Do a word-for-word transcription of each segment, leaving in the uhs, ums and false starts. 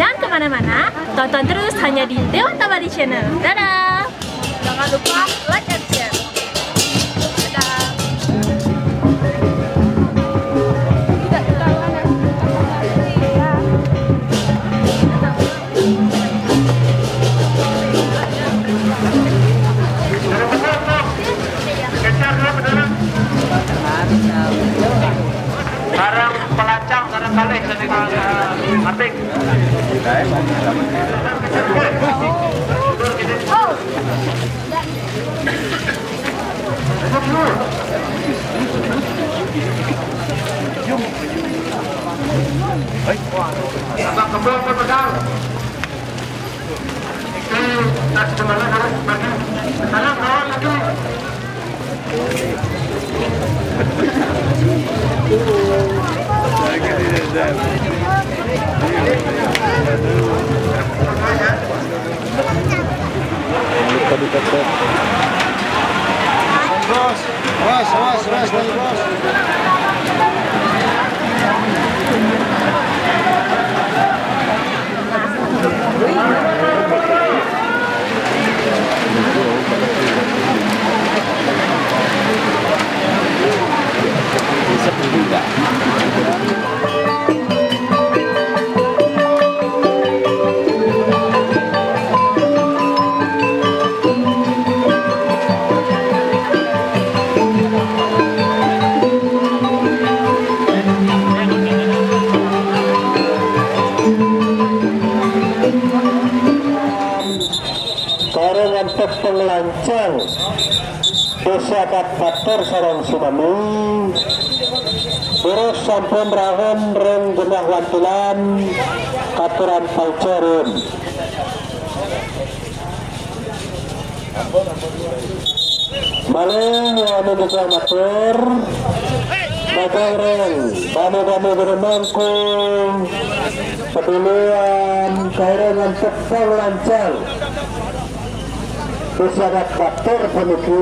Jangan kemana-mana, tonton terus hanya di Dewata Bali Channel. Dadah! Jangan lupa like and share. Dadah! Sareng pelacang, sareng kalih, sareng, eh, atik. Abang kebun tu pegang. Itu tak sebenarnya harus bagi. Salam kawan lagi. Jangan lupa di-tap. Bos, bos, bos, bos, bos. Kahirenan tepeng lancang, Désa Kat Batur sareng sinami. Terus sampun rawuh ring genah wantulan katuran paica rin. Malih anu duka matur, matur ring dane-dane Guru Mangku, peduluan, kahirenan tepeng lancang. Pusat batur puniki,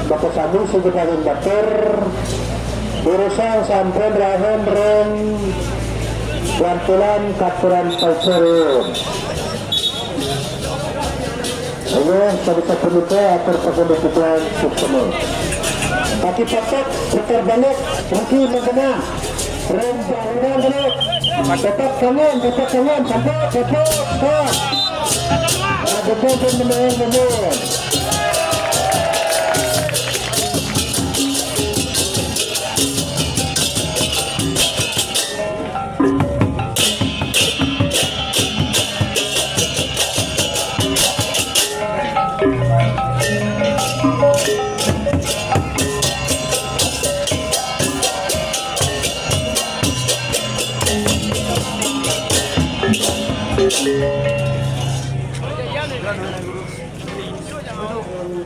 Bapak Sami sugih batur, durusang sampun rawuh ring wantulan katuran paica rin. Ayo, sapunika atur pagundikan suksma. Pati papat, putar balik, rugi menggenah. Rem, rem, rem. Tetap tangan, tetap tangan, sampai, sampai, sampai. Ah, betul, betul, betul, betul.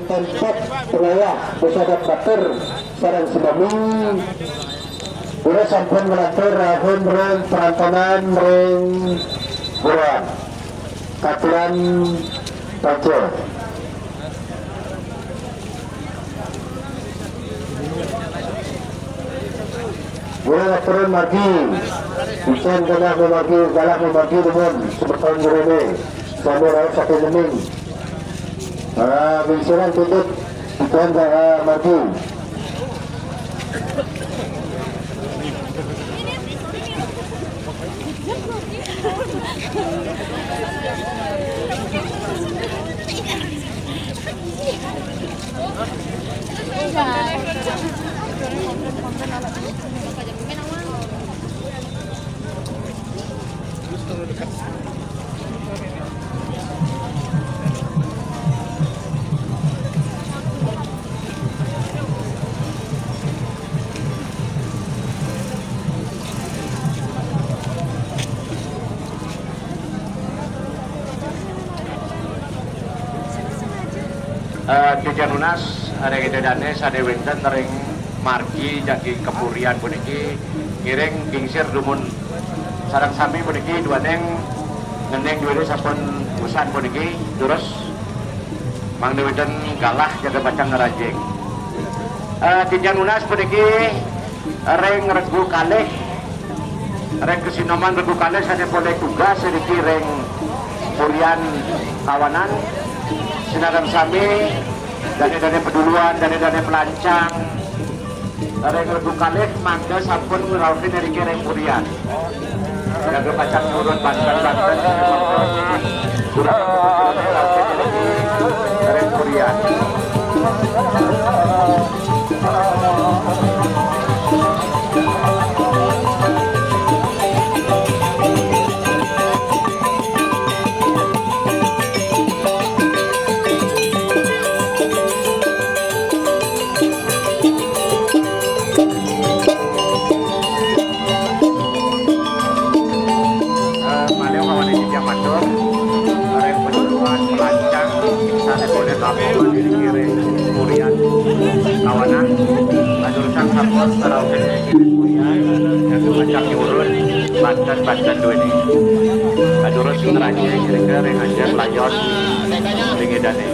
Tempat pengalah bersama Batur sareng sinami. Kula sampun nglantur rahun ring perantanan ring Buruan. Katuran Paja. Kula ngaturun margi. Ican galah mamargi, galah mamargi dumun semeton gurune. Sami raos saking Neming. Ah, bingsiran pundut. Ican galah margi. Eh, titiang nunas ring Ida Dane sane wenten ring margi jagi kapurian puniki, ngiring gingsir dumun sareng sami puniki, duaning ngening duene sampun wusan puniki, durus mangda wenten galah jaga pacang ngrajing. Eh, titiang nunas puniki ring regu kalih, ring kasinoman regu kalih sane polih tugas niki ring Purian Kawanan, sinareng sami, dane-dane peduluan, dane-dane pelancang, ring regu kalih mangda sampun ngrauhin niki ring Purian. Jaga pacang nurun banten-banten. Kurang kurang kurang kurang kurang. Eh, malih wawan titiang matur, ring panjenengan pelancang sane polih kampung ring Purian Kawanan, atur sang sampun sarauhin ring Purian, jaga pacang nyurun banten-banten duene. Atur sing raja kira-kira ring ajar layon ring Ida Dane.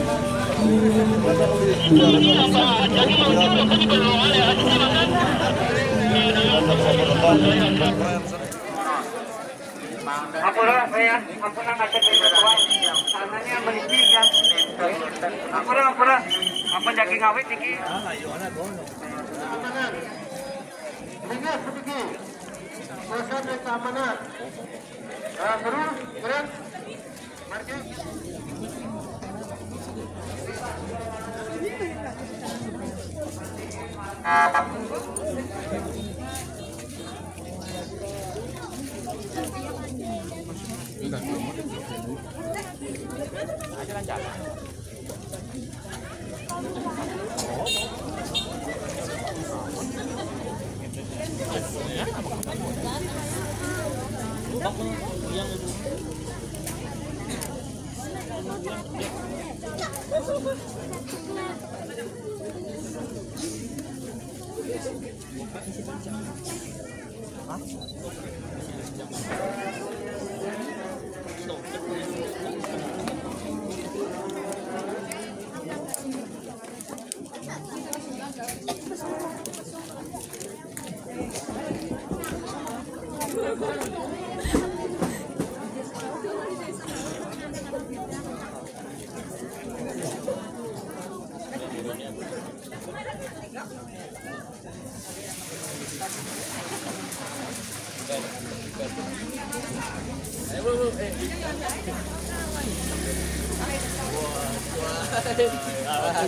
Ampura, ya, ampun, nang ngajak dari tua. Tanahnya meniki, ya. Ampura, ampura. Apa jagi ngawit niki? Ingat, sedikit. Pesan dari keamanan. Ah, terus, terus. Aku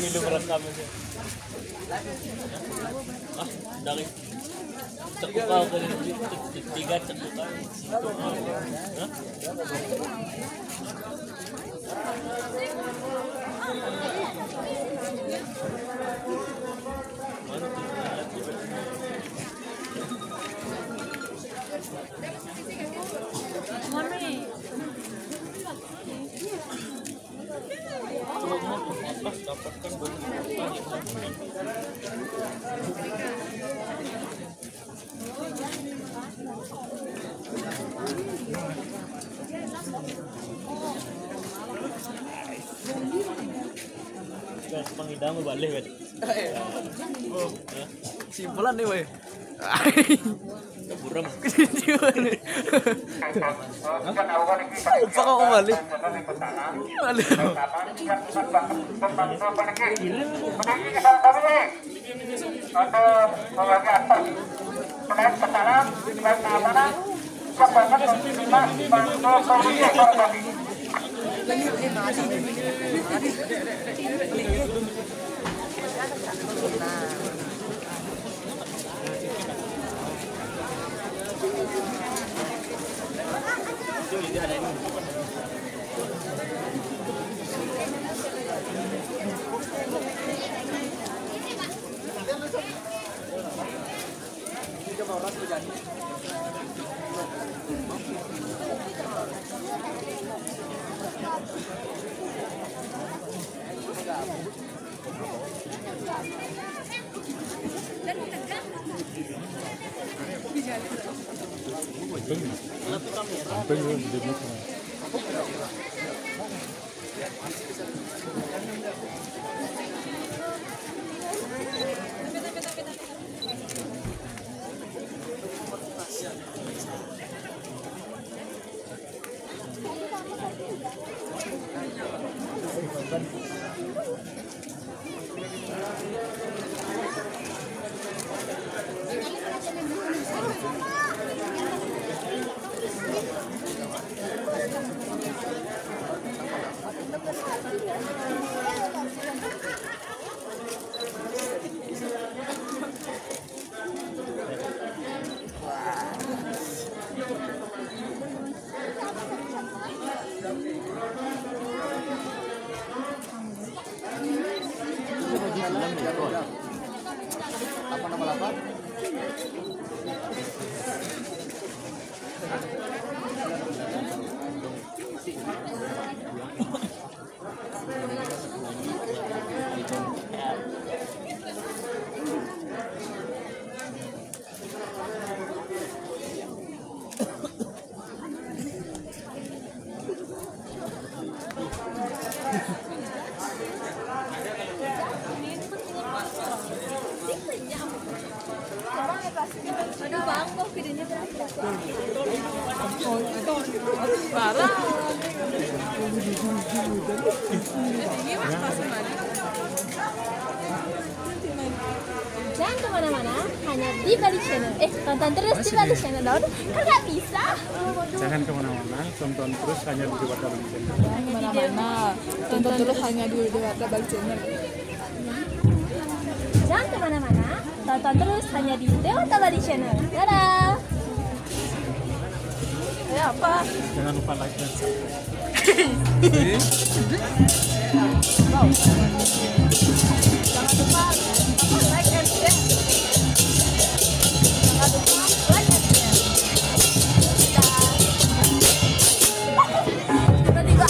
ngilu merekam aja. Ah, dari cekuk kau ke tiga cekuk kau. Hah? Wes, pangidang balik, wes. Simpulan nih, weh. Buram. Apa kau balik? Balik. Untuk membagi atas. Selain keamanan, selain keamanan, Apa nama lapak? Parah. Ini mah pas banget. Jangan kemana-mana, hanya di Bali Channel. Eh, tonton terus di Bali Channel. Aduh, kan nggak bisa. Jangan kemana-mana, tonton terus hanya di Dewata Bali Channel. Jangan kemana-mana, tonton terus hanya di Dewata Bali Channel. Jangan kemana-mana, tonton terus hanya di Dewata Bali Channel. Dadah. Ya apa? Jangan lupa like dan subscribe. Jangan lupa like and share. Jangan lupa like and share. Dadah. Tiba-tiba.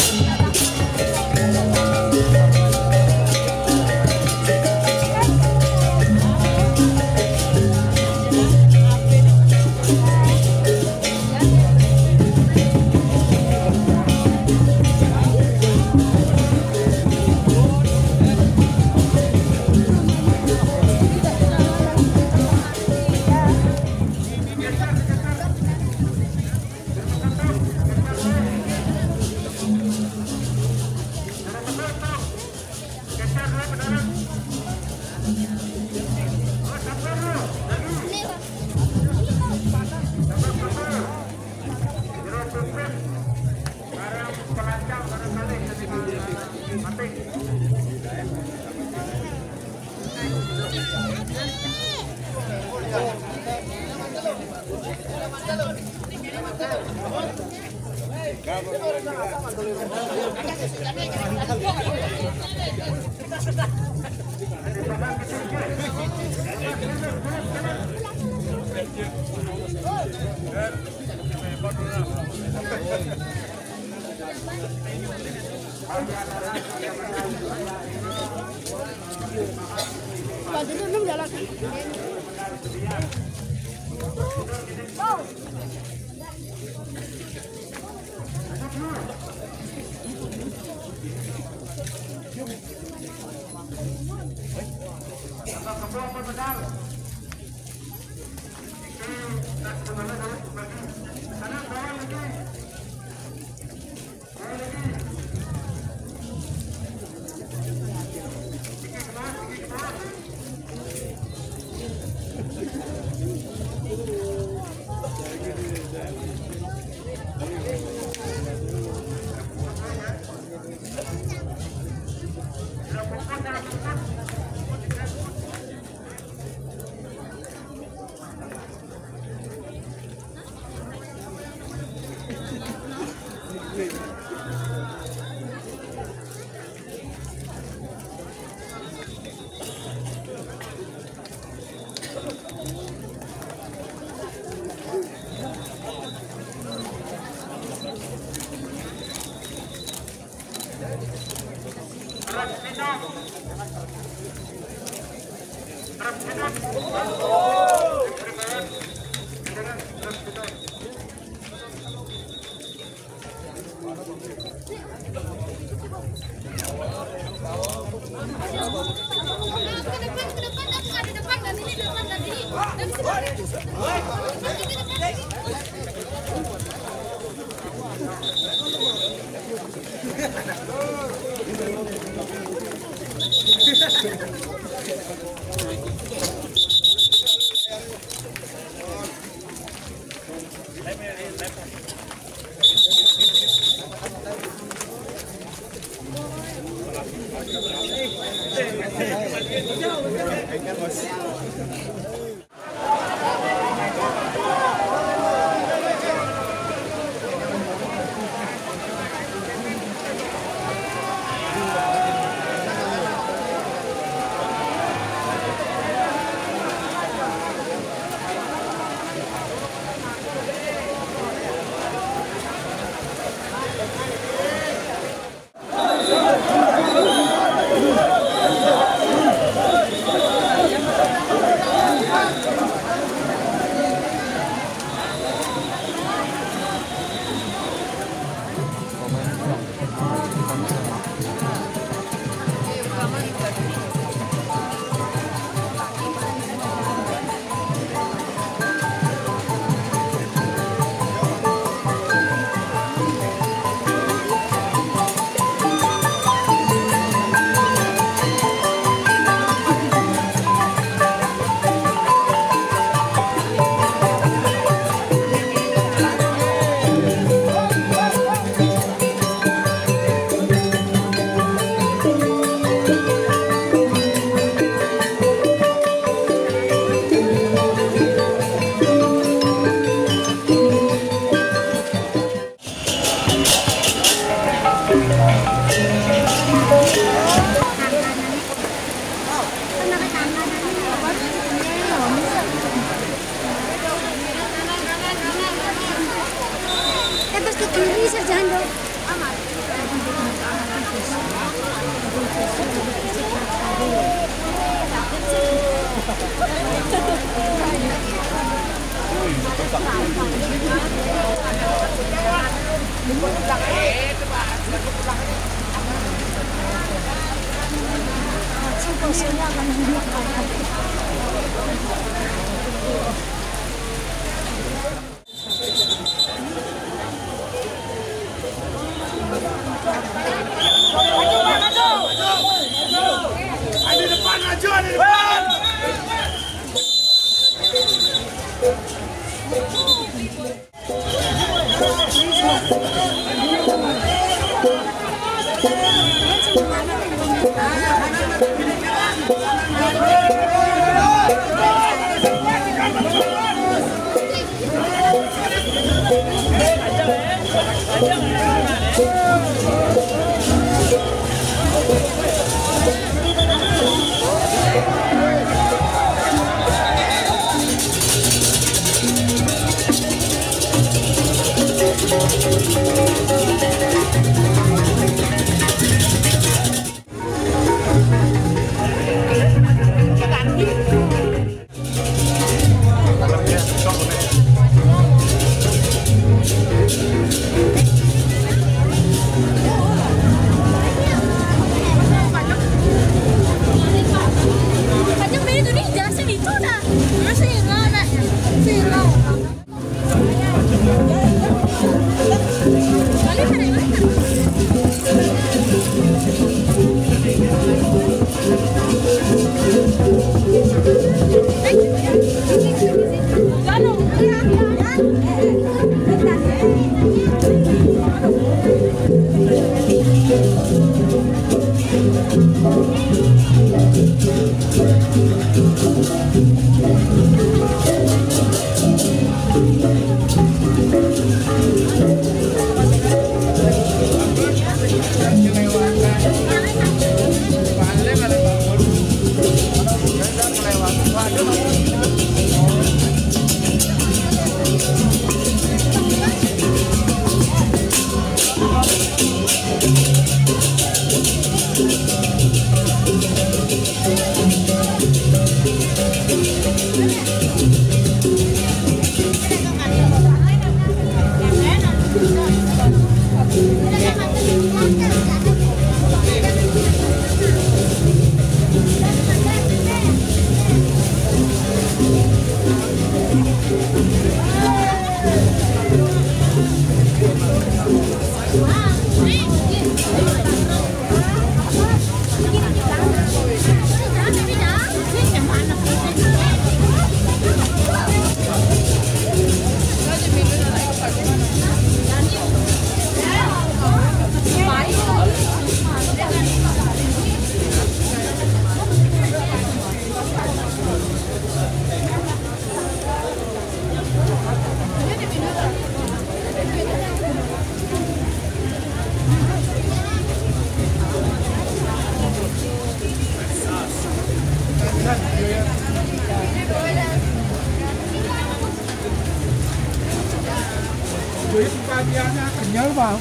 Eh, basta tu, Rizal, dyan daw. Kenyal, Bang.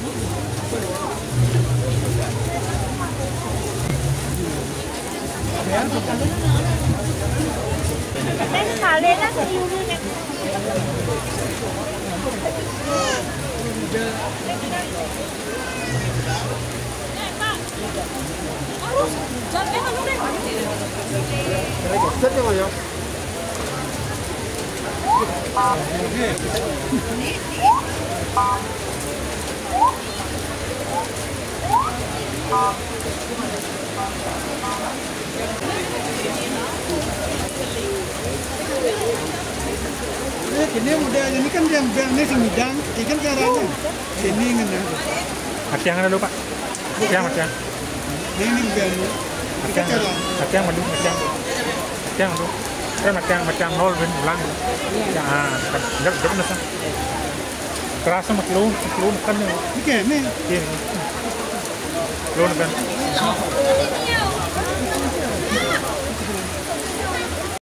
Ini model ini kan yang bel ini sing midang, ikan caranya. Ini ngene. Matiang ada lupa. Matiang, matiang. Ini bel. Matiang, matiang, madu, matiang. Matiang, madu. Eh, matiang, matiang nol, ben, ulang. Ya, ah, kan. Enggak, enggak, enggak. Kerasa sama kilo, kilo kan nih. Oke, nih. Iya. Kilo kan.